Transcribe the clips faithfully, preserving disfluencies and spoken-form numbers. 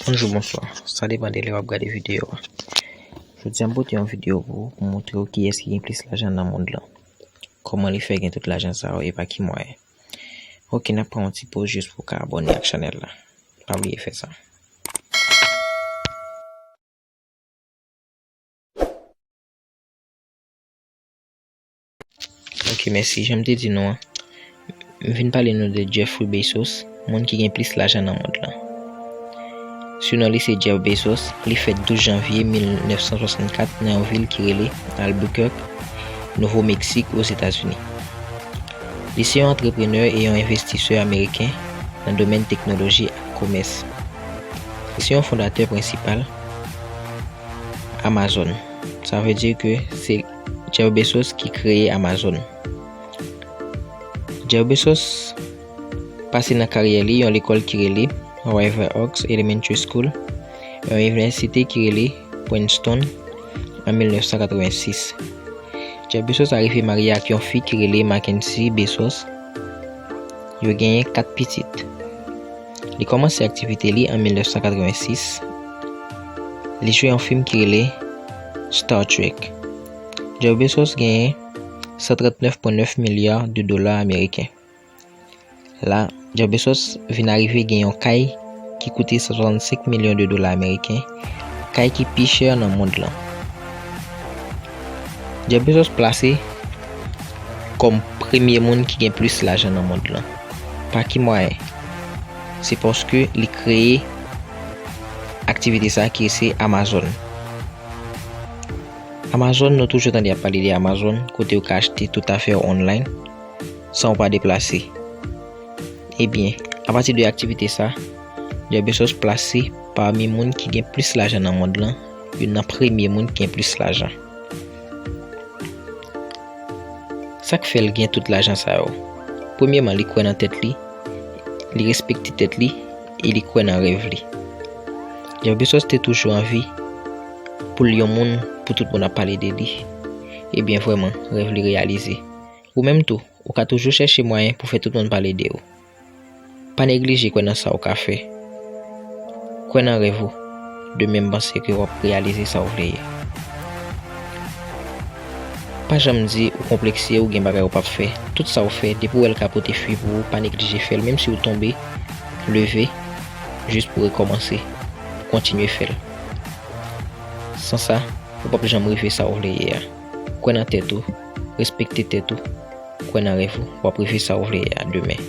Bonjou, bonswa. Sa depann de lè w ap gade videyo a. Jodi a, m pote yon videyo pou ou, pou montre w kiyès ki gen plis lajan nan mond lan. Kòman li fè gen tout lajan sa yo e pa ki mwayen. Ok, n ap pran yon ti poz jis pou w ka abòne ak chanèl la. Pa bliye fè sa. Ok, mèsi. Jan m te di nou an, m vin pale nou de Jeffrey Bezos, moun ki gen plis lajan nan mond lan. Sinon li se Jeff Bezos, li fèt douz janvye mil nèf san swasannkat nan yon vil ki rele Albuquerque, Nouvo Meksik, Ozetazini. Li se yon antreprenè e yon envestisè ameriken nan domèn teknoloji ak komès. Li se yon fondatè prensipal Amazon. Sa vle di ke se Jeff Bezos ki kreye Amazon. Jeff Bezos pase nan karyè li yon lekòl ki rele River Oaks Elementary School, yon inivèsite ki rele Princeton, an mil nèf san katrevensis. Jeff Bezos arive marye ak yon fi ki rele Mackenzie Bezos. Yo genyen kat pitit. Li kòmanse aktivite li an mil nèf san katrevensis. Li jwe yon fim ki rele Star Trek. Jeff Bezos genyen san trannèf pwen nèf milya de dola ameriken. La, Jeff Bezos vin arive gen yon kay ki koute san swasannsenk milyon de dola ameriken, kay ki pi chè nan mond lan. Jeff Bezos plase kòm premye moun ki gen plis lajan nan mond lan. Pa ki mwayen? Se paske li kreye aktivite sa ki se Amazon. Amazon, nou toujou tande ap pale de Amazon, kote ou ka achte tout afè w online, san w pa deplase. Ebyen, apati de aktivite sa, Jeff Bezos plase pami moun ki gen plis lajan nan mond lan, youn nan premye moun ki gen plis lajan. Sa k fè l gen tout lajan sa yo? Premyèman, li kwè nan tèt li, li respekte tèt li, e li kwè nan rèv li. Jeff Bezos te toujou anvi pou l yon moun, pou tout moun ap pale de li. Ebyen, vrèman, rèv li reyalize. Ou menm tou, ou ka toujou chèche mwayen pou fè tout moun pale de ou. Pa neglije kwè nan sa ou ka fè. Kwè nan rèv ou. Demen, m panse ke w ap reyalize sa ou vle ye. Pa janm di ou konplekse, ou gen bagay ou p ap fè. Tout sa ou fè, depi w wè l ka pote fwi pou ou, pa neglije fè l. Menm si ou tonbe, leve, jis pou rekòmanse, pou kontinye fè l. San sa, ou p ap janm rive sa ou vle ye a. Kwè nan tèt ou, respekte tèt ou, kwè nan rèv ou, w ap rive sa ou vle ye a demen.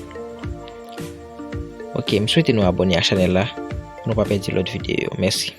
Ok, m swete nou abòne ak chanèl la pou nou pa pèdi lòt videyo yo. Mèsi.